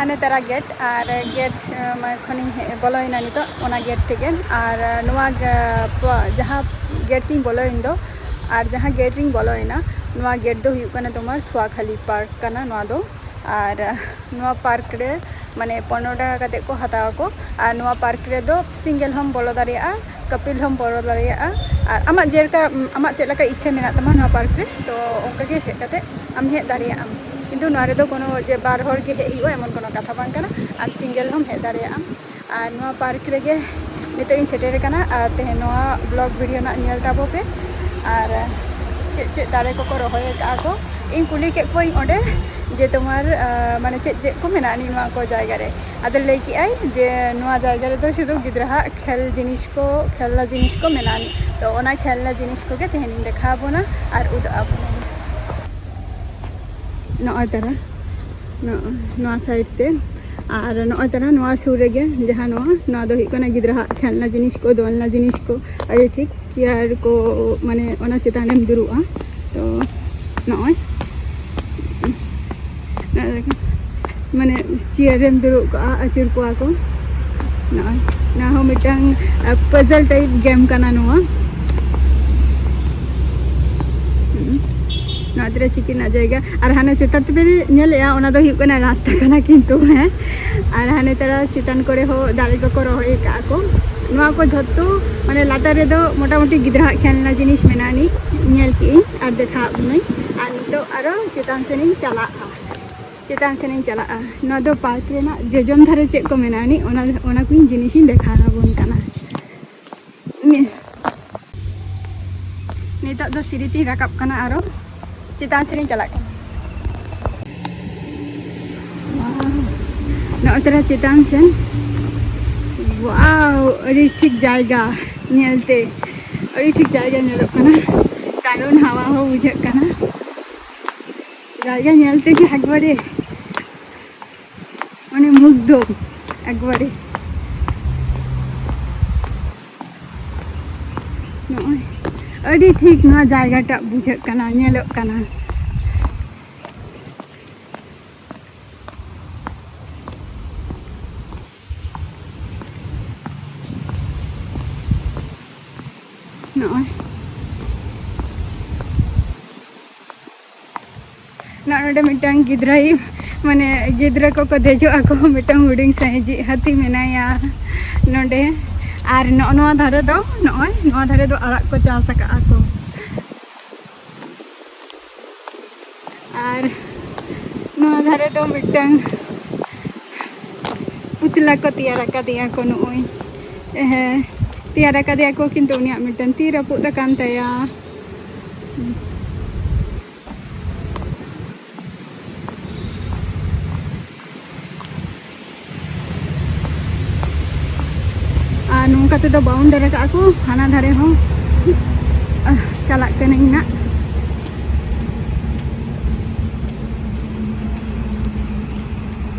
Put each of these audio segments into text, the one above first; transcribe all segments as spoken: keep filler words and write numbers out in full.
ᱦᱟᱱᱮ ᱛᱟᱨᱟ ᱜᱮᱴ, ᱟᱨ ᱜᱮᱴ ᱠᱷᱚᱱᱤᱧ ᱦᱮᱡ ᱵᱚᱞᱚᱭᱮᱱᱟ ᱱᱤᱛᱚᱜ ᱚᱱᱟ ᱜᱮᱴ ᱛᱮᱜᱮ᱾ ᱟᱨ ᱱᱚᱣᱟ ᱜᱮ-, ᱯᱚ-, ᱡᱟᱦᱟᱸ ᱜᱮᱴ ᱛᱤᱧ ᱵᱚᱞᱚᱭᱮᱱ ᱫᱚ, ᱟᱨ ᱡᱟᱦᱟᱸ ᱜᱮᱴ ᱨᱤᱧ ᱵᱚᱞᱚᱭᱮᱱᱟ, ᱱᱚᱣᱟ ᱜᱮᱴ ᱫᱚ ᱦᱩᱭᱩᱜ ᱠᱟᱱᱟ ᱛᱳᱢᱟᱨ ᱥᱳᱣᱟᱠᱷᱟᱞᱤ ᱯᱟᱨᱠ ᱠᱟᱱᱟ ᱱᱚᱣᱟ ᱫᱚ᱾ ᱟᱨ ᱱᱚᱣᱟ ᱯᱟᱨᱠ ᱨᱮ ᱢᱟᱱᱮ ᱯᱚᱱᱨᱚ ᱴᱟᱠᱟ ᱠᱟᱛᱮᱫ ᱠᱚ ᱦᱟᱛᱟᱣ ᱟᱠᱚ᱾ ᱟᱨ ᱱᱚᱣᱟ ᱯᱟᱨᱠ ᱨᱮᱫᱚ ᱥᱤᱝᱜᱮᱞ ᱦᱚᱸᱢ ᱵᱚᱞᱚ ᱫᱟᱲᱮᱭᱟᱜᱼᱟ, ᱠᱟᱯᱤᱞ ᱦᱚᱸᱢ ᱵᱚᱞᱚ ᱫᱟᱲᱮᱭᱟᱜᱼᱟ᱾ ᱟᱨ ᱟᱢᱟᱜ ᱡᱮᱞᱮᱠᱟ, ᱟᱢᱟᱜ ᱪᱮᱫ ᱞᱮᱠᱟ ᱤᱪᱪᱷᱟᱹ ᱢᱮᱱᱟᱜ ᱛᱟᱢᱟ ᱱᱚᱣᱟ ᱯᱟᱨᱠ ᱨᱮ, ᱛᱚ ᱚᱱᱠᱟ ᱜᱮ ᱦᱮᱡ ᱠᱟᱛᱮᱫ ᱟᱢ ᱦᱮᱡ ᱫᱟᱲᱮᱭᱟᱜ ᱟᱢ᱾ ᱠᱤᱱᱛᱩ ᱱᱚᱣᱟ ᱨᱮᱫᱚ ᱠᱳᱱᱳ ᱡᱮ ᱵᱟᱨ ᱦᱚᱲ ᱜᱮ ᱦᱮᱡ ᱦᱩᱭᱩᱜᱼᱟ, ᱮᱢᱚᱱ ᱠᱳᱱᱳ ᱠᱟᱛᱷᱟ ᱵᱟᱝ ᱠᱟᱱᱟ, ᱟᱢ ᱥᱤᱝᱜᱮᱞ ᱦᱚᱸᱢ ᱦᱮᱡ ᱫᱟᱲᱮᱭᱟᱜᱼᱟ᱾ ᱟᱨ ᱱᱚᱣᱟ ᱯᱟᱨᱠ ᱨᱮᱜᱮ ᱱᱤᱛᱚᱜ ᱤᱧ ᱥᱮᱴᱮᱨ ᱟᱠᱟᱱᱟ᱾ ᱟᱨ ᱛᱮᱦᱮᱧ ᱱᱚᱣᱟ ᱵᱞᱚᱜ ᱵᱷᱤᱰᱤᱭᱳ ᱱᱟᱜ ᱧᱮᱞ ᱛᱟᱵᱚ ᱯᱮ᱾ ᱟᱨ ᱪᱮᱫ ᱪᱮᱫ ᱫᱟᱨᱮ ᱠᱚᱠᱚ ᱨᱚᱦᱚᱭ ᱟᱠᱟᱫᱼᱟ ᱠᱚ, ᱤᱧ ᱠᱩᱞᱤ ᱠᱮᱫ ᱠᱚᱣᱟᱹᱧ ᱚᱸᱰᱮ ᱡᱮ ᱛᱳᱢᱟᱨ, ᱟᱸ, ᱢᱟᱱᱮ ᱪᱮᱫ ᱪᱮᱫ ᱠᱚ ᱢᱮᱱᱟᱜᱼᱟ ᱱᱤᱭᱟᱹ ᱱᱚᱣᱟ ᱠᱚ ᱡᱟᱭᱜᱟ ᱨᱮ᱾ ᱟᱫᱚ ᱞᱟᱹᱭ ᱠᱮᱫᱼᱟᱭ ᱡᱮ ᱱᱚᱣᱟ ᱡᱟᱭᱜᱟ ᱨᱮᱫᱚ ᱥᱩᱫᱷᱩ ᱜᱤᱫᱽᱨᱟᱹᱣᱟᱜ ᱠᱷᱮᱞ ᱡᱤᱱᱤᱥ ᱠᱚ, ᱠᱷᱮᱞᱱᱟ ᱡᱤᱱᱤᱥ ᱠᱚ ᱢᱮᱱᱟᱜᱼᱟ᱾ ᱛᱚ ᱚᱱᱟ ᱠᱷᱮᱞᱱᱟ ᱡᱤᱱᱤᱥ ᱠᱚᱜᱮ ᱛᱮᱦᱮᱧ ᱤᱧ ᱫᱮᱠᱷᱟᱣ ᱟᱵᱚᱱᱟ ᱟᱨ ᱩᱫᱩᱜ ᱟᱵᱚᱱᱟ᱾ ᱱᱚᱜᱼᱚᱭ ᱛᱟᱨᱟ, ᱱᱚᱜᱼᱚᱭ ᱱᱚᱣᱟ ᱥᱟᱭᱤᱰ ᱛᱮ᱾ ᱟᱨ ᱱᱚᱜᱼᱚᱭ ᱛᱟᱨᱟ ᱱᱚᱣᱟ ᱥᱩᱨ ᱨᱮᱜᱮ ᱡᱟᱦᱟᱸ ᱱᱚᱣᱟ, ᱱᱚᱣᱟ ᱫᱚ ᱦᱩᱭᱩᱜ ᱠᱟᱱᱟ ᱜᱤᱫᱽᱨᱟᱹᱣᱟᱜ ᱠᱷᱮᱞᱱᱟ ᱡᱤᱱᱤᱥ ᱠᱚ, ᱫᱚᱞᱱᱟ ᱡᱤᱱᱤᱥ ᱠᱚ, ᱟᱹᱰᱤ ᱴᱷᱤᱠ ᱪᱮᱭᱟᱨ ᱠᱚ, ᱢᱟᱱᱮ ᱚᱱᱟ ᱪᱮᱛᱟᱱ ᱨᱮᱢ ᱫᱩᱲᱩᱵᱼᱟ᱾ ᱛᱚ ᱱᱚᱜᱼᱚᱭ, ᱱᱚᱜᱼᱚᱭ ᱢᱟᱱᱮ ᱪᱮᱭᱟᱨ ᱨᱮᱢ ᱫᱩᱲᱩᱵ ᱠᱚᱜᱼᱟ, ᱟᱹᱪᱩᱨ ᱠᱚᱣᱟ ᱠᱚ᱾ ᱱᱚᱜᱼᱚᱭ ᱱᱚᱣᱟ ᱦᱚᱸ ᱢᱤᱫᱴᱟᱝ, ᱟ, ᱯᱟᱡᱟᱞ ᱴᱟᱭᱤᱯ ᱜᱮᱢ ᱠᱟᱱᱟ ᱱᱚᱣᱟ᱾ ᱦᱩᱸ᱾ ᱱᱚᱣᱟ ᱫᱚ ᱪᱤᱠᱤ ᱨᱮᱱᱟᱜ ᱡᱟᱭᱜᱟ᱾ ᱟᱨ ᱦᱟᱱᱮ ᱪᱮᱛᱟᱱ ᱛᱮᱯᱮ ᱧᱮᱞᱮᱜᱼᱟ, ᱚᱱᱟ ᱫᱚ ᱦᱩᱭᱩᱜ ᱠᱟᱱᱟ ᱨᱟᱥᱛᱟ ᱠᱟᱱᱟ, ᱠᱤᱱᱛᱩ ᱦᱮᱸ, ᱟᱨ ᱦᱟᱱᱮ ᱛᱟᱨᱟ ᱪᱮᱛᱟᱱ ᱠᱚᱨᱮ ᱦᱚᱸ ᱫᱟᱨᱮ ᱠᱚᱠᱚ ᱨᱚᱦᱚᱭ ᱟᱠᱟᱫᱼᱟ ᱠᱚ᱾ ᱱᱚᱣᱟ ᱠᱚ ᱡᱷᱚᱛᱚ ᱢᱟᱱᱮ ᱞᱟᱛᱟᱨ ᱨᱮᱫᱚ ᱢᱚᱴᱟᱢᱩᱴᱤ ᱜᱤᱫᱽᱨᱟᱹᱣᱟᱜ ᱠᱷᱮᱞᱱᱟ ᱡᱤᱱᱤᱥ ᱢᱮᱱᱟᱜᱼᱟ ᱟᱹᱱᱤᱡ, ᱧᱮᱞ ᱠᱮᱜᱼᱟᱹᱧ ᱟᱨ ᱫᱮᱠᱷᱟᱣ ᱟᱹᱧ᱾ ᱟᱨ ᱱᱤᱛᱚᱜ ᱟᱨᱚ ᱪᱮᱛᱟᱱ ᱥᱮᱱᱤᱧ ᱪᱟᱞᱟᱜᱼᱟ, ᱪᱮᱛᱟᱱ ᱥᱮᱱᱤᱧ ᱪᱟᱞᱟᱜᱼᱟ᱾ ᱱᱚᱣᱟ ᱫᱚ ᱯᱟᱨᱠ ᱨᱮᱱᱟᱜ ᱡᱚᱡᱚᱢ ᱫᱷᱟᱨᱮ ᱪᱮᱫ ᱠᱚ ᱢᱮᱱᱟᱜᱼᱟ ᱟᱹᱱᱤᱡ, ᱚᱱᱟ, ᱚᱱᱟ ᱠᱚᱧ ᱡᱤᱱᱤᱥᱤᱧ ᱫᱮᱠᱷᱟᱣ ᱟᱵᱚᱱ ᱠᱟᱱᱟ᱾ ᱱᱤ-, ᱱᱤᱛᱚᱜ ᱫᱚ ᱥᱤᱲᱤ ᱛᱤᱧ ᱨᱟᱠᱟᱵ ᱠᱟᱱᱟ, ᱟᱨᱚ ᱪᱮᱛᱟᱱ ᱥᱮᱱᱤᱧ ᱪᱟᱞᱟᱜ ᱠᱟᱱᱟ᱾ ᱱᱚᱜᱼᱚᱭ ᱛᱚᱨᱟ ᱪᱮᱛᱟᱱ ᱥᱮᱱ᱾ ᱣᱟᱣ, ᱟᱹᱰᱤ ᱴᱷᱤᱠ ᱡᱟᱭᱜᱟ ᱧᱮᱞᱛᱮ, ᱟᱹᱰᱤ ᱴᱷᱤᱠ ᱡᱟᱭᱜᱟ ᱧᱮᱞᱚᱜ ᱠᱟᱱᱟ, ᱫᱟᱨᱩᱱ ᱦᱟᱣᱟ ᱦᱚᱸ ᱵᱩᱡᱷᱟᱹᱜ ᱠᱟᱱᱟ᱾ ᱡᱟᱭᱜᱟ ᱧᱮᱞ ᱛᱮᱜᱮ ᱮᱠᱵᱟᱨᱮ ᱢᱟᱱᱮ ᱢᱩᱜᱽᱫᱷᱚ ᱮᱠᱵᱟᱨᱮ᱾ ᱱᱚᱜᱼᱚᱭ ᱟᱹᱰᱤ ᱴᱷᱤᱠ ᱱᱚᱣᱟ ᱡᱟᱭᱜᱟᱴᱟᱜ ᱵᱩᱡᱷᱟᱹᱜ ᱠᱟᱱᱟ, ᱧᱮᱞᱚᱜ ᱠᱟᱱᱟ᱾ ᱱᱚᱜᱼᱚᱭ ᱱᱚᱜᱼᱚᱭ ᱱᱚᱰᱮ ᱢᱤᱫᱴᱟᱝ ᱜᱤᱫᱽᱨᱟᱹᱭ, ᱢᱟᱱᱮ ᱜᱤᱫᱽᱨᱟᱹ ᱠᱚᱠᱚ ᱫᱮᱡᱚᱜ ᱟᱠᱚ, ᱢᱤᱫᱴᱟᱝ ᱦᱩᱰᱤᱧ ᱥᱟᱺᱦᱤᱡ ᱦᱟᱹᱛᱤ ᱢᱮᱱᱟᱭᱟ ᱱᱚᱰᱮ᱾ ᱟᱨ ᱱᱚᱜᱼᱚ ᱱᱚᱣᱟ ᱫᱷᱟᱨᱮ ᱫᱚ, ᱱᱚᱜᱼᱚᱭ ᱱᱚᱣᱟ ᱫᱷᱟᱨᱮ ᱫᱚ ᱟᱲᱟᱜ ᱠᱚ ᱪᱟᱥ ᱟᱠᱟᱫᱼᱟ ᱠᱚ᱾ ᱟᱨ ᱱᱚᱣᱟ ᱫᱷᱟᱨᱮ ᱫᱚ ᱢᱤᱫᱴᱟᱝ ᱯᱩᱛᱞᱟ ᱠᱚ ᱛᱮᱭᱟᱨ ᱟᱠᱟᱫᱮᱭᱟ ᱠᱚ ᱱᱚᱜᱼᱚᱭ᱾ ᱦᱮᱸ, ᱛᱮᱭᱟᱨ ᱟᱠᱟᱫᱮᱭᱟ ᱠᱚ, ᱠᱤᱱᱛᱩ ᱩᱱᱤᱭᱟᱜ ᱢᱤᱫᱴᱟᱝ ᱛᱤ ᱨᱟᱹᱯᱩᱫ ᱟᱠᱟᱱ ᱛᱟᱭᱟ᱾ ᱟᱨ ᱱᱚᱝᱠᱟ ᱛᱮᱫᱚ ᱵᱟᱣᱩᱱᱰᱟᱨ ᱟᱠᱟᱫᱼᱟ ᱠᱚ ᱦᱟᱱᱟ ᱫᱷᱟᱨᱮ ᱦᱚᱸ᱾ ᱟᱦ, ᱪᱟᱞᱟᱜ ᱠᱟᱹᱱᱟᱹᱧ ᱱᱟᱜ᱾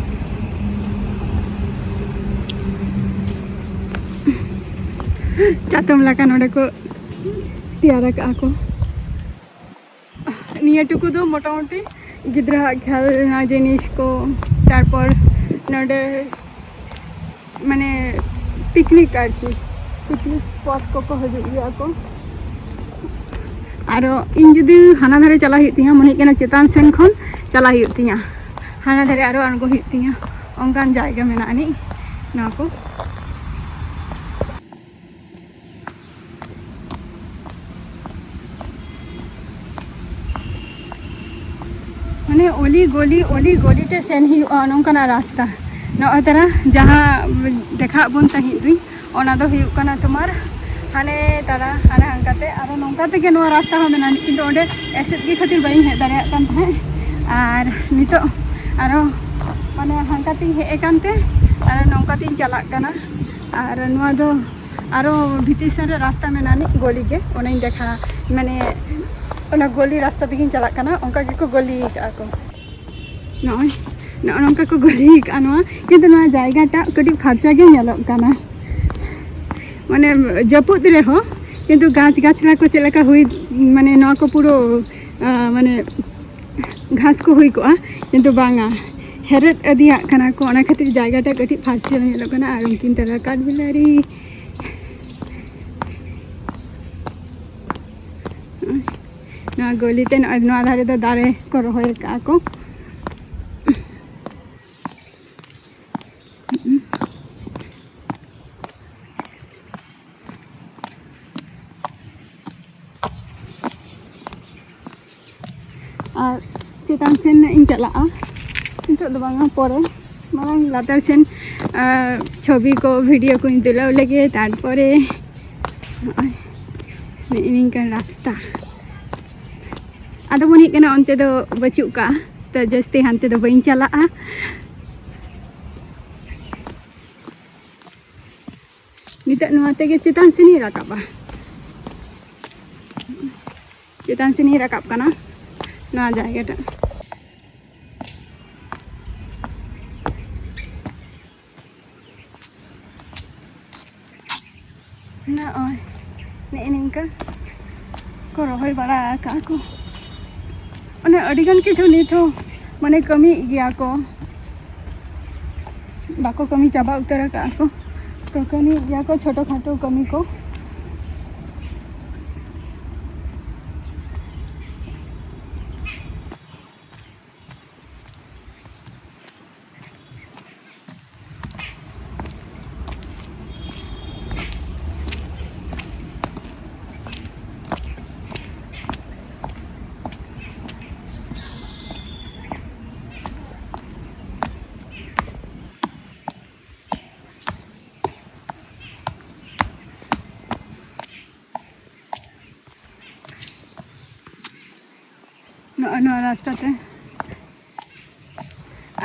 ᱪᱟᱛᱚᱢ ᱞᱮᱠᱟ ᱱᱚᱰᱮ ᱠᱚ ᱛᱮᱭᱟᱨ ᱟᱠᱟᱫᱼᱟ ᱠᱚ᱾ ᱱᱤᱭᱟᱹ ᱴᱩᱠᱩ ᱫᱚ ᱢᱚᱴᱟᱢᱩᱴᱤ ᱜᱤᱫᱽᱨᱟᱹᱣᱟᱜ ᱠᱷᱮᱞᱱᱟ ᱡᱤᱱᱤᱥ ᱠᱚ, ᱛᱟᱨᱯᱚᱨ ᱱᱚᱰᱮ ᱢᱟᱱᱮ ᱯᱤᱠᱱᱤᱠ ᱟᱨᱠᱤ, ᱯᱤᱠᱱᱤᱠ ᱥᱯᱚᱴ ᱠᱚᱠᱚ ᱦᱤᱡᱩᱜ ᱜᱮᱭᱟ ᱠᱚ᱾ ᱟᱨᱚ ᱤᱧ ᱡᱩᱫᱤ ᱦᱟᱱᱟ ᱫᱷᱟᱨᱮ ᱪᱟᱞᱟᱜ ᱦᱩᱭᱩᱜ ᱛᱤᱧᱟᱹ, ᱢᱚᱱᱮ ᱦᱩᱭᱩᱜ ᱠᱟᱱᱟ ᱪᱮᱛᱟᱱ ᱥᱮᱱ ᱠᱷᱚᱱ ᱪᱟᱞᱟᱜ ᱦᱩᱭᱩᱜ ᱛᱤᱧᱟᱹ, ᱦᱟᱱᱟ ᱫᱷᱟᱨᱮ ᱟᱨᱚ ᱟᱬᱜᱚ ᱦᱩᱭᱩᱜ ᱛᱤᱧᱟᱹ, ᱚᱱᱠᱟᱱ ᱡᱟᱭᱜᱟ ᱢᱮᱱᱟᱜ ᱟᱹᱱᱤᱡ ᱱᱚᱣᱟ ᱠᱚ᱾ ᱢᱟᱱᱮ ᱚᱞᱤ ᱜᱚᱞᱤ, ᱚᱞᱤ ᱜᱚᱞᱤ ᱛᱮ ᱥᱮᱱ ᱦᱩᱭᱩᱜᱼᱟ, ᱱᱚᱝᱠᱟᱱᱟᱜ ᱨᱟᱥᱛᱟ᱾ ᱱᱚᱜᱼᱚᱭ ᱛᱟᱨᱟ ᱡᱟᱦᱟᱸ ᱫᱮᱠᱷᱟᱜ ᱵᱚᱱ ᱛᱟᱦᱮᱸᱫ ᱫᱩᱧ, ᱚᱱᱟ ᱫᱚ ᱦᱩᱭᱩᱜ ᱠᱟᱱᱟ ᱛᱳᱢᱟᱨ ᱦᱟᱱᱮ ᱛᱟᱨᱟ, ᱦᱟᱱᱮ ᱦᱟᱱᱠᱟᱛᱮ᱾ ᱟᱨᱚ ᱱᱚᱝᱠᱟ ᱛᱮᱜᱮ ᱱᱚᱣᱟ ᱨᱟᱥᱛᱟ ᱦᱚᱸ ᱢᱮᱱᱟᱜᱼᱟ, ᱠᱤᱱᱛᱩ ᱚᱸᱰᱮ ᱮᱥᱮᱫ ᱜᱮ ᱠᱷᱟᱹᱛᱤᱨ ᱵᱟᱹᱧ ᱦᱮᱡ ᱫᱟᱲᱮᱭᱟᱜ ᱠᱟᱱ ᱛᱟᱦᱮᱸᱫ᱾ ᱟᱨ ᱱᱤᱛᱚᱜ ᱟᱨᱚ ᱢᱟᱱᱮ ᱦᱟᱱᱠᱟᱛᱮᱧ ᱦᱮᱡ ᱟᱠᱟᱱ ᱛᱮ ᱟᱨᱚ ᱱᱚᱝᱠᱟᱛᱮᱧ ᱪᱟᱞᱟᱜ ᱠᱟᱱᱟ᱾ ᱟᱨ ᱱᱚᱣᱟ ᱫᱚ ᱟᱨᱚ ᱵᱷᱤᱛᱤᱨ ᱥᱮᱱ ᱨᱮ ᱨᱟᱥᱛᱟ ᱢᱮᱱᱟᱜ ᱟᱹᱱᱤᱡ ᱜᱚᱞᱤ ᱜᱮ, ᱚᱱᱟᱧ ᱫᱮᱠᱷᱟ, ᱢᱟᱱᱮ ᱚᱱᱟ ᱜᱚᱞᱤ ᱨᱟᱥᱛᱟ ᱛᱮᱜᱤᱧ ᱪᱟᱞᱟᱜ ᱠᱟᱱᱟ, ᱚᱱᱠᱟ ᱜᱮᱠᱚ ᱜᱚᱞᱤ ᱟᱠᱟᱫᱼᱟ ᱠᱚ᱾ ᱱᱚᱜᱼᱚᱭ ᱱᱚᱜᱼᱚ ᱱᱚᱝᱠᱟ ᱠᱚ ᱜᱚᱞᱤ ᱟᱠᱟᱫᱼᱟ ᱱᱚᱣᱟ, ᱠᱤᱱᱛᱩ ᱱᱚᱣᱟ ᱡᱟᱭᱜᱟᱴᱟᱜ ᱠᱟᱹᱴᱤᱡ ᱯᱷᱟᱨᱪᱟ ᱜᱮ ᱧᱮᱞᱚᱜ ᱠᱟᱱᱟ, ᱢᱟᱱᱮ ᱡᱟᱹᱯᱩᱫ ᱨᱮᱦᱚᱸ ᱠᱤᱱᱛᱩ ᱜᱟᱪᱷ ᱜᱟᱪᱷᱞᱟ ᱠᱚ ᱪᱮᱫ ᱞᱮᱠᱟ ᱦᱩᱭ, ᱢᱟᱱᱮ ᱱᱚᱣᱟ ᱠᱚ ᱯᱩᱨᱟᱹ, ᱟᱸ, ᱢᱟᱱᱮ ᱜᱷᱟᱥ ᱠᱚ ᱦᱩᱭ ᱠᱚᱜᱼᱟ, ᱠᱤᱱᱛᱩ ᱵᱟᱝᱟ, ᱦᱮᱨᱮᱫ ᱤᱫᱤᱭᱟᱜ ᱠᱟᱱᱟ ᱠᱚ, ᱚᱱᱟ ᱠᱷᱟᱹᱛᱤᱨ ᱡᱟᱭᱜᱟᱴᱟᱜ ᱠᱟᱹᱴᱤᱡ ᱯᱷᱟᱨᱪᱟ ᱧᱮᱞᱚᱜ ᱠᱟᱱᱟ᱾ ᱟᱨ ᱩᱱᱠᱤᱱ ᱛᱟᱞᱟ ᱠᱟᱴ ᱵᱤᱞᱟᱹᱨᱤ ᱱᱚᱣᱟ ᱜᱚᱞᱤ ᱛᱮ ᱱᱚᱜᱼᱚᱭ ᱱᱚᱣᱟ ᱫᱷᱟᱨᱮ ᱫᱚ ᱫᱟᱨᱮ ᱠᱚ ᱨᱚᱦᱚᱭ ᱟᱠᱟᱫᱼᱟ ᱠᱚ᱾ ᱟᱨ ᱪᱮᱛᱟᱱ ᱥᱮᱱ ᱤᱧ ᱪᱟᱞᱟᱜᱼᱟ, ᱱᱤᱛᱚᱜ ᱫᱚ ᱵᱟᱝᱟ, ᱯᱚᱨᱮ ᱢᱟᱲᱟᱝ ᱞᱟᱛᱟᱨ ᱥᱮᱱ, ᱟᱨ ᱪᱷᱚᱵᱤ ᱠᱚ, ᱵᱷᱤᱰᱤᱭᱳ ᱠᱚᱧ ᱛᱩᱞᱟᱹᱣ ᱞᱮᱜᱮ, ᱛᱟᱨᱯᱚᱨᱮ ᱱᱚᱜᱼᱚᱭ ᱱᱮᱜᱼᱮ ᱱᱤᱝᱠᱟᱹᱱ ᱨᱟᱥᱛᱟ᱾ ᱟᱫᱚ ᱢᱚᱱᱮ ᱦᱩᱭᱩᱜ ᱠᱟᱱᱟ ᱚᱱᱛᱮ ᱫᱚ ᱵᱟᱹᱪᱩᱜ ᱠᱟᱜᱼᱟ, ᱛᱚ ᱡᱟᱹᱥᱛᱤ ᱦᱟᱱᱛᱮ ᱫᱚ ᱵᱟᱹᱧ ᱪᱟᱞᱟᱜᱼᱟ᱾ ᱱᱤᱛᱚᱜ ᱱᱚᱣᱟ ᱛᱮᱜᱮ ᱪᱮᱛᱟᱱ ᱥᱮᱱᱤᱧ ᱨᱟᱠᱟᱵᱼᱟ, ᱪᱮᱛᱟᱱ ᱥᱮᱱᱤᱧ ᱨᱟᱠᱟᱵ ᱠᱟᱱᱟ ᱱᱚᱣᱟ ᱡᱟᱭᱜᱟ ᱴᱟᱜ᱾ ᱱᱚᱜᱼᱚᱭ ᱱᱮᱜᱼᱮ ᱱᱤᱝᱠᱟᱹ ᱠᱚ ᱨᱚᱦᱚᱭ ᱵᱟᱲᱟ ᱟᱠᱟᱫᱼᱟ ᱠᱚ᱾ ᱚᱱᱮ ᱟᱹᱰᱤᱜᱟᱱ ᱠᱤᱪᱷᱩ ᱱᱤᱛ ᱦᱚᱸ ᱢᱟᱱᱮ ᱠᱟᱹᱢᱤᱭᱮᱫ ᱜᱮᱭᱟ ᱠᱚ, ᱵᱟᱠᱚ ᱠᱟᱹᱢᱤ ᱪᱟᱵᱟ ᱩᱛᱟᱹᱨ ᱟᱠᱟᱫᱼᱟ ᱠᱚ᱾ ᱛᱚ ᱠᱟᱹᱢᱤᱭᱮᱫ ᱜᱮᱭᱟ ᱠᱚ ᱪᱷᱳᱴᱳ ᱠᱷᱟᱴᱳ ᱠᱟᱹᱢᱤ ᱠᱚ᱾ ᱱᱚᱜᱼᱚ ᱱᱚᱣᱟ ᱨᱟᱥᱛᱟ ᱛᱮ᱾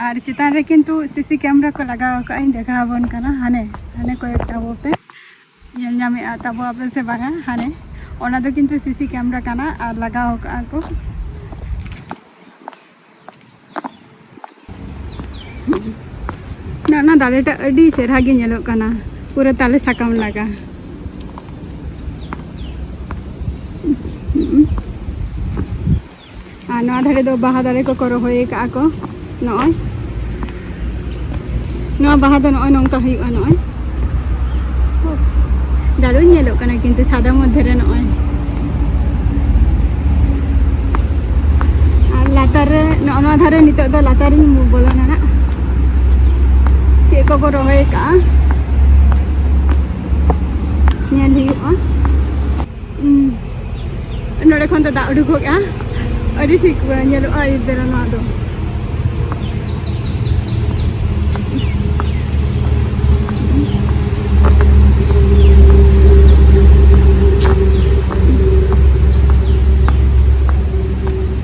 ᱟᱨ ᱪᱮᱛᱟᱱ ᱨᱮ ᱠᱤᱱᱛᱩ ᱥᱤᱥᱤ ᱠᱮᱢᱨᱟ ᱠᱚ ᱞᱟᱜᱟᱣ ᱟᱠᱟᱫᱼᱟ, ᱤᱧ ᱫᱮᱠᱷᱟᱣ ᱟᱵᱚᱱ ᱠᱟᱱᱟ᱾ ᱦᱟᱱᱮ, ᱦᱟᱱᱮ ᱠᱚᱭᱮᱠ ᱛᱟᱵᱚ ᱯᱮ, ᱧᱮᱞ ᱧᱟᱢᱮᱫᱼᱟ ᱛᱟᱵᱚ ᱟᱯᱮ ᱥᱮ ᱵᱟᱝᱟ? ᱦᱟᱱᱮ ᱚᱱᱟ ᱫᱚ ᱠᱤᱱᱛᱩ ᱥᱤᱥᱤ ᱠᱮᱢᱨᱟ ᱠᱟᱱᱟ ᱟᱨ ᱞᱟᱜᱟᱣ ᱟᱠᱟᱫᱼᱟ ᱠᱚ᱾ ᱱᱚᱜᱼᱚ ᱱᱟ ᱫᱟᱨᱮᱴᱟᱜ ᱟᱹᱰᱤ ᱪᱮᱦᱨᱟ ᱜᱮ ᱧᱮᱞᱚᱜ ᱠᱟᱱᱟ, ᱯᱩᱨᱟᱹ ᱛᱟᱞᱮ ᱥᱟᱠᱟᱢ ᱞᱮᱠᱟ᱾ ᱟᱨ ᱱᱚᱣᱟ ᱫᱷᱟᱨᱮ ᱫᱚ ᱵᱟᱦᱟ ᱫᱟᱨᱮ ᱠᱚᱠᱚ ᱨᱚᱦᱚᱭ ᱟᱠᱟᱫᱼᱟ ᱠᱚ᱾ ᱱᱚᱜᱼᱚᱭ ᱱᱚᱣᱟ ᱵᱟᱦᱟ ᱫᱚ ᱱᱚᱜᱼᱚᱭ ᱱᱚᱝᱠᱟ ᱦᱩᱭᱩᱜᱼᱟ᱾ ᱱᱚᱜᱼᱚᱭ ᱫᱟᱨᱩᱱ ᱧᱮᱞᱚᱜ ᱠᱟᱱᱟ, ᱠᱤᱱᱛᱩ ᱥᱟᱫᱟ ᱢᱚᱫᱽᱫᱷᱮ ᱨᱮ ᱱᱚᱜᱼᱚᱭ ᱞᱟᱛᱟᱨ ᱨᱮ, ᱱᱚᱜᱼᱚ ᱱᱚᱣᱟ ᱫᱷᱟᱨᱮ ᱱᱤᱛᱚᱜ ᱫᱚ ᱞᱟᱛᱟᱨ ᱨᱤᱧ ᱵᱚᱞᱚᱱᱟ ᱱᱟᱜ᱾ ᱪᱮᱫ ᱠᱚᱠᱚ ᱨᱚᱦᱚᱭ ᱠᱟᱜᱼᱟ ᱧᱮᱞ ᱦᱩᱭᱩᱜᱼᱟ᱾ ᱩᱸ, ᱱᱚᱰᱮ ᱠᱷᱚᱱ ᱫᱚ ᱫᱟᱜ ᱩᱰᱩᱠᱚᱜᱼᱟ᱾ ᱟᱹᱰᱤ ᱴᱷᱤᱠ ᱧᱮᱞᱚᱜᱼᱟ ᱟᱹᱭᱩᱵ ᱵᱮᱲᱟ ᱱᱚᱣᱟ ᱫᱚ᱾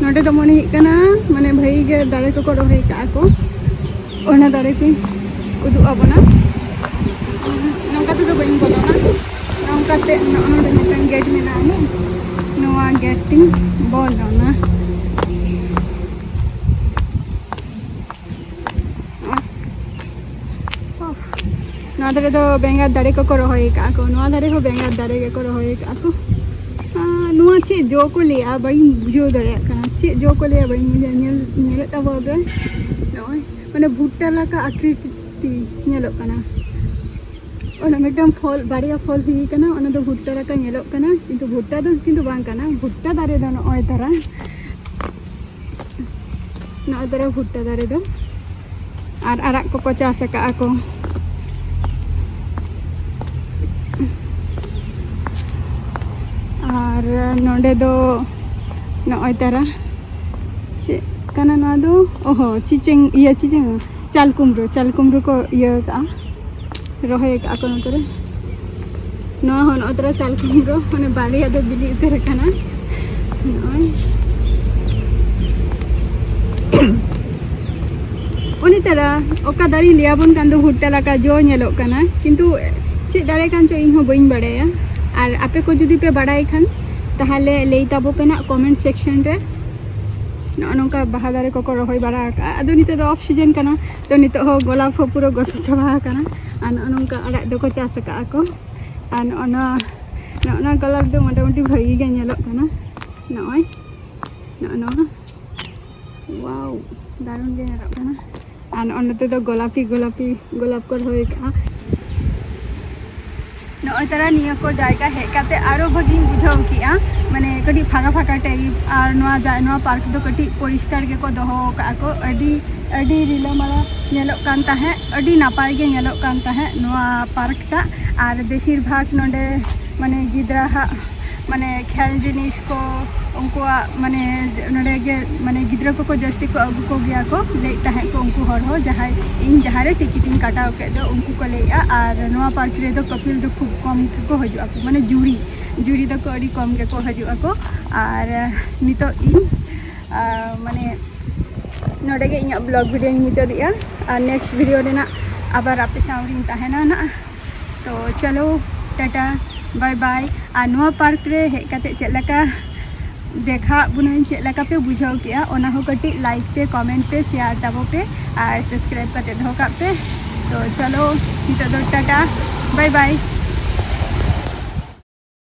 ᱱᱚᱰᱮ ᱫᱚ ᱢᱚᱱᱮ ᱦᱩᱭᱩᱜ ᱠᱟᱱᱟ, ᱢᱟᱱᱮ, ᱵᱷᱟᱹᱜᱤ ᱜᱮ ᱫᱟᱨᱮ ᱠᱚᱠᱚ ᱨᱚᱦᱚᱭ ᱠᱟᱜᱼᱟ ᱠᱚ᱾ ᱚᱱᱟ ᱫᱟᱨᱮ ᱠᱚᱧ ᱩᱫᱩᱜ ᱟᱵᱚᱱᱟ᱾ ᱱᱚᱝᱠᱟ ᱛᱮᱫᱚ ᱵᱟᱹᱧ ᱵᱚᱞᱚᱱᱟ᱾ ᱱᱚᱝᱠᱟᱛᱮ ᱱᱚᱜᱼᱚ ᱱᱚᱰᱮ ᱢᱤᱫᱴᱟᱝ ᱜᱮᱴ ᱢᱮᱱᱟᱜᱼᱟ, ᱱᱚᱣᱟ ᱜᱮᱴ ᱛᱤᱧ ᱵᱚᱞᱚᱱᱟ᱾ ᱱᱚᱣᱟ ᱫᱷᱟᱨᱮ ᱫᱚ ᱵᱮᱸᱜᱟᱲ ᱫᱟᱨᱮ ᱠᱚᱠᱚ ᱨᱚᱦᱚᱭ ᱟᱠᱟᱫᱼᱟ ᱠᱚ᱾ ᱱᱚᱣᱟ ᱫᱷᱟᱨᱮ ᱦᱚᱸ ᱵᱮᱸᱜᱟᱲ ᱫᱟᱨᱮ ᱜᱮᱠᱚ ᱨᱚᱦᱚᱭ ᱟᱠᱟᱫᱼᱟ ᱠᱚ᱾ ᱟᱨ ᱱᱚᱣᱟ ᱪᱮᱫ ᱡᱚ ᱠᱚ ᱞᱟᱹᱭᱟ, ᱵᱟᱹᱧ ᱵᱩᱡᱷᱟᱹᱣ ᱫᱟᱲᱮᱭᱟᱜ ᱠᱟᱱᱟ᱾ ᱪᱮᱫ ᱡᱚ ᱠᱚ ᱞᱟᱹᱭᱟ, ᱵᱟᱹᱧ ᱵᱩᱡᱷᱟᱹᱣ᱾ ᱧᱮᱞ, ᱧᱮᱞᱮᱫ ᱛᱟᱵᱚ ᱟᱯᱮ, ᱱᱚᱜᱼᱚᱭ, ᱢᱟᱱᱮ, ᱵᱷᱩᱴᱴᱟ ᱞᱮᱠᱟ ᱟᱠᱨᱤᱛᱤ ᱧᱮᱞᱚᱜ ᱠᱟᱱᱟ᱾ ᱚᱱᱟ ᱢᱤᱫᱴᱟᱝ ᱯᱷᱚᱞ, ᱵᱟᱨᱭᱟ ᱯᱷᱚᱞ ᱦᱩᱭ ᱠᱟᱱᱟ, ᱚᱱᱟ ᱫᱚ ᱵᱷᱩᱴᱴᱟ ᱞᱮᱠᱟ ᱧᱮᱞᱚᱜ ᱠᱟᱱᱟ, ᱠᱤᱱᱛᱩ ᱵᱷᱩᱴᱴᱟ ᱫᱚ ᱠᱤᱱᱛᱩ ᱵᱟᱝ ᱠᱟᱱᱟ᱾ ᱵᱷᱩᱴᱴᱟ ᱫᱟᱨᱮ ᱫᱚ ᱱᱚᱜᱼᱚᱭ ᱛᱟᱨᱟ, ᱱᱚᱜᱼᱚᱭ ᱛᱟᱨᱟ ᱵᱷᱩᱴᱴᱟ ᱫᱟᱨᱮ ᱫᱚ᱾ ᱟᱨ ᱟᱲᱟᱜ ᱠᱚᱠᱚ ᱪᱟᱥ ᱟᱠᱟᱫᱼᱟ ᱠᱚ᱾ ᱟᱨ ᱱᱚᱰᱮ ᱫᱚ ᱱᱚᱜᱼᱚᱭ ᱛᱟᱨᱟ, ᱪᱮᱫ ᱠᱟᱱᱟ ᱱᱚᱣᱟ ᱫᱚ? ᱚᱦᱚ, ᱪᱤᱪᱮᱝ, ᱤᱭᱟᱹ, ᱪᱤᱪᱮᱝ, ᱪᱟᱞ ᱠᱩᱢᱲᱳ, ᱪᱟᱞ ᱠᱩᱢᱲᱳ ᱠᱚ ᱤᱭᱟᱹ ᱟᱠᱟᱫᱼᱟ, ᱨᱚᱦᱚᱭ ᱟᱠᱟᱫᱼᱟ ᱠᱚ ᱱᱚᱛᱮ ᱨᱮ᱾ ᱱᱚᱣᱟ ᱦᱚᱸ ᱱᱚᱜᱼᱚᱭ ᱛᱟᱨᱟ ᱪᱟᱞ ᱠᱩᱢᱲᱳ, ᱢᱟᱱᱮ, ᱵᱟᱨᱭᱟ ᱫᱚ ᱵᱤᱞᱤ ᱩᱛᱟᱹᱨ ᱟᱠᱟᱱᱟ᱾ ᱱᱚᱜᱼᱚᱭ᱾ ᱩᱱᱤ ᱛᱟᱨᱟ ᱚᱠᱟ ᱫᱟᱨᱮᱧ ᱞᱟᱹᱭᱟᱵᱚᱱ ᱠᱟᱱ ᱫᱚ, ᱵᱷᱩᱴᱴᱟ ᱞᱮᱠᱟ ᱡᱚ ᱧᱮᱞᱚᱜ ᱠᱟᱱᱟ, ᱠᱤᱱᱛᱩ ᱪᱮᱫ ᱫᱟᱨᱮ ᱠᱟᱱ ᱪᱚ ᱤᱧ ᱦᱚᱸ ᱵᱟᱹᱧ ᱵᱟᱲᱟᱭᱟ᱾ ᱟᱨ ᱟᱯᱮ ᱠᱚ ᱡᱩᱫᱤ ᱯᱮ ᱵᱟᱲᱟᱭ ᱠᱷᱟᱱ, ᱛᱟᱦᱚᱞᱮ ᱞᱟᱹᱭ ᱛᱟᱵᱚ ᱯᱮ ᱱᱟᱜ comment section ᱨᱮ᱾ ᱱᱚᱜᱼᱚ ᱱᱚᱝᱠᱟ ᱵᱟᱦᱟ ᱫᱟᱨᱮ ᱠᱚᱠᱚ ᱨᱚᱦᱚᱭ ᱵᱟᱲᱟ ᱟᱠᱟᱫᱼᱟ᱾ ᱟᱫᱚ ᱱᱤᱛᱚᱜ ᱫᱚ off season ᱠᱟᱱᱟ, ᱛᱚ ᱱᱤᱛᱚᱜ ᱦᱚᱸ ᱜᱳᱞᱟᱯ ᱦᱚᱸ ᱯᱩᱨᱟᱹ ᱜᱚᱥᱚ ᱪᱟᱵᱟ ᱟᱠᱟᱱᱟ᱾ ᱟᱨ ᱱᱚᱜᱼᱚ ᱱᱚᱝᱠᱟ ᱟᱲᱟᱜ ᱫᱚᱠᱚ ᱪᱟᱥ ᱟᱠᱟᱫᱼᱟ ᱠᱚ᱾ ᱟᱨ ᱱᱚᱜᱼᱚ ᱱᱚᱣᱟ, ᱱᱚᱜᱼᱚ ᱱᱚᱣᱟ ᱜᱳᱞᱟᱯ ᱫᱚ ᱢᱚᱴᱟᱢᱩᱴᱤ ᱵᱷᱟᱹᱜᱤ ᱜᱮ ᱧᱮᱞᱚᱜ ᱠᱟᱱᱟ᱾ ᱱᱚᱜᱼᱚᱭ, ᱱᱚᱜᱼᱚ ᱱᱚᱣᱟ, wow, ᱫᱟᱨᱩᱱ ᱜᱮ ᱧᱮᱞᱚᱜ ᱠᱟᱱᱟ᱾ ᱟᱨ ᱱᱚᱜᱼᱚ ᱱᱚᱛᱮ ᱫᱚ ᱜᱳᱞᱟᱯᱤ ᱜᱳᱞᱟᱯᱤ ᱜᱳᱞᱟᱯ ᱠᱚ ᱨᱚᱦᱚᱭ ᱟᱠᱟᱫᱼᱟ᱾ ᱱᱚᱜᱼᱚᱭ ᱛᱟᱨᱟ ᱱᱤᱭᱟᱹ ᱠᱚ ᱡᱟᱭᱜᱟ ᱦᱮᱡ ᱠᱟᱛᱮ ᱟᱨᱚ ᱵᱷᱟᱹᱜᱤᱧ ᱵᱩᱡᱷᱟᱹᱣ ᱠᱮᱜᱼᱟ᱾ ᱢᱟᱱᱮ ᱠᱟᱹᱴᱤᱡ ᱯᱷᱟᱸᱠᱟ ᱯᱷᱟᱸᱠᱟ type, ᱟᱨ ᱱᱚᱣᱟ ᱡᱟ ᱱᱚᱣᱟ ᱯᱟᱨᱠ ᱫᱚ ᱠᱟᱹᱴᱤᱡ ᱯᱚᱨᱤᱥᱠᱟᱨ ᱜᱮᱠᱚ ᱫᱚᱦᱚ ᱟᱠᱟᱫᱼᱟ ᱠᱚ᱾ ᱟᱹᱰᱤ ᱟᱹᱰᱤ ᱨᱤᱞᱟᱹᱢᱟᱞᱟ ᱧᱮᱞᱚᱜ ᱠᱟᱱ ᱛᱟᱦᱮᱸᱫ, ᱟᱹᱰᱤ ᱱᱟᱯᱟᱭ ᱜᱮ ᱧᱮᱞᱚᱜ ᱠᱟᱱ ᱛᱟᱦᱮᱸᱫ ᱱᱚᱣᱟ ᱯᱟᱨᱠ ᱴᱟᱜ᱾ ᱟᱨ ᱵᱮᱥᱤᱨ ᱵᱷᱟᱜᱽ ᱱᱚᱰᱮ ᱢᱟᱱᱮ ᱜᱤᱫᱽᱨᱟᱹ ᱦᱟᱜ ᱢᱟᱱᱮ ᱠᱷᱮᱞ ᱡᱤᱱᱤᱥ ᱠᱚ, ᱩᱱᱠᱩᱣᱟᱜ ᱢᱟᱱᱮ ᱱᱚᱰᱮ ᱜᱮ ᱢᱟᱱᱮ ᱜᱤᱫᱽᱨᱟᱹ ᱠᱚᱠᱚ ᱡᱟᱹᱥᱛᱤ ᱠᱚ ᱟᱹᱜᱩ ᱠᱚᱜᱮᱭᱟ ᱠᱚ, ᱞᱟᱹᱭᱮᱫ ᱛᱟᱦᱮᱸᱫ ᱠᱚ ᱩᱱᱠᱩ ᱦᱚᱲ ᱦᱚᱸ, ᱡᱟᱦᱟᱸᱭ ᱤᱧ ᱡᱟᱦᱟᱸ ᱨᱮ ᱴᱤᱠᱤᱴ ᱤᱧ ᱠᱟᱴᱟᱣ ᱠᱮᱫ ᱫᱚ, ᱩᱱᱠᱩ ᱠᱚ ᱞᱟᱹᱭᱮᱫᱼᱟ᱾ ᱟᱨ ᱱᱚᱣᱟ ᱯᱟᱨᱠ ᱨᱮᱫᱚ ᱠᱟᱹᱯᱤᱞ ᱫᱚ ᱠᱷᱩᱵ ᱠᱚᱢ ᱜᱮᱠᱚ ᱦᱤᱡᱩᱜ ᱟᱠᱚ, ᱢᱟᱱᱮ ᱡᱩᱨᱤ ᱡᱩᱨᱤ ᱫᱚᱠᱚ ᱟᱹᱰᱤ ᱠᱚᱢ ᱜᱮᱠᱚ ᱦᱤᱡᱩᱜ ᱟᱠᱚ᱾ ᱟᱨ ᱱᱤᱛᱚᱜ ᱤᱧ ᱟᱨ ᱢᱟᱱᱮ ᱱᱚᱰᱮ ᱜᱮ ᱤᱧᱟᱹᱜ vlog video ᱧ ᱢᱩᱪᱟᱹᱫᱮᱜᱼᱟ᱾ ᱟᱨ next video ᱨᱮᱱᱟᱜ ᱟᱵᱟᱨ ᱟᱯᱮ ᱥᱟᱶ ᱨᱤᱧ ᱛᱟᱦᱮᱱᱟ ᱱᱟᱜ᱾ ᱛᱚ ᱪᱚᱞᱚ, ᱴᱟᱴᱟ, bye bye᱾ ᱟᱨ ᱱᱚᱣᱟ ᱯᱟᱨᱠ ᱨᱮ ᱦᱮᱡ ᱠᱟᱛᱮ ᱪᱮᱫ ᱞᱮᱠᱟ ᱫᱮᱠᱷᱟᱣᱟᱫ ᱵᱚᱱᱟᱹᱧ, ᱪᱮᱫ ᱞᱮᱠᱟ ᱯᱮ ᱵᱩᱡᱷᱟᱹᱣ ᱠᱮᱜᱼᱟ, ᱚᱱᱟ ᱦᱚᱸ ᱠᱟᱹᱴᱤᱡ like ᱯᱮ, comment ᱯᱮ, share ᱛᱟᱵᱚ ᱯᱮ ᱟᱨ subscribe ᱠᱟᱛᱮ ᱫᱚᱦᱚ ᱠᱟᱜ ᱯᱮ᱾ ᱛᱚ ᱪᱚᱞᱚ, ᱱᱤᱛᱚᱜ ᱫᱚ ᱴᱟᱴᱟ, bye bye᱾